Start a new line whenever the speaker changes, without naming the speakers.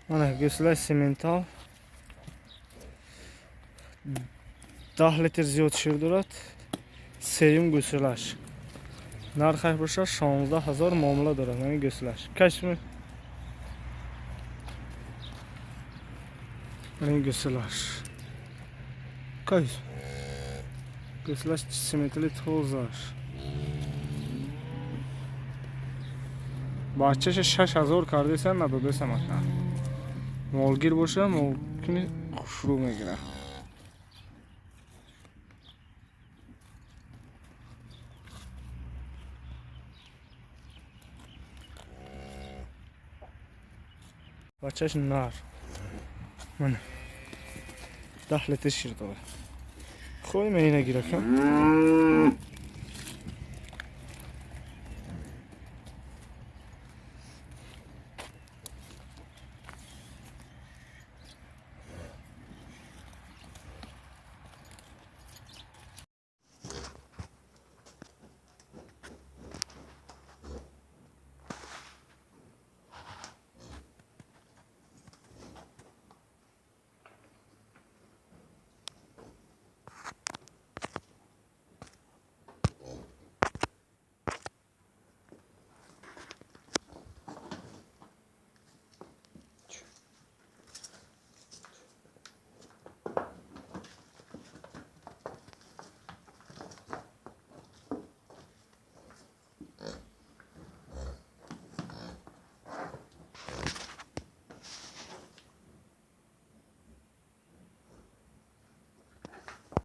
Мана гӯсолаи симентал, 10 литр зиёд шир дорад. Сеюм гӯсолаш, нархаш бошад 16 000, муомила дорад. Ҳамин гӯсолаш кашми, ин гӯсолаш кайс, гӯсолаш симентали тозаш. Бачаша 6000 кардесан, надодесам ака. Молгир боша, молкини хушрӯ мегирад. Бачаш нар, мана, 10 литр шир дорад. Хоҳи меина гирака.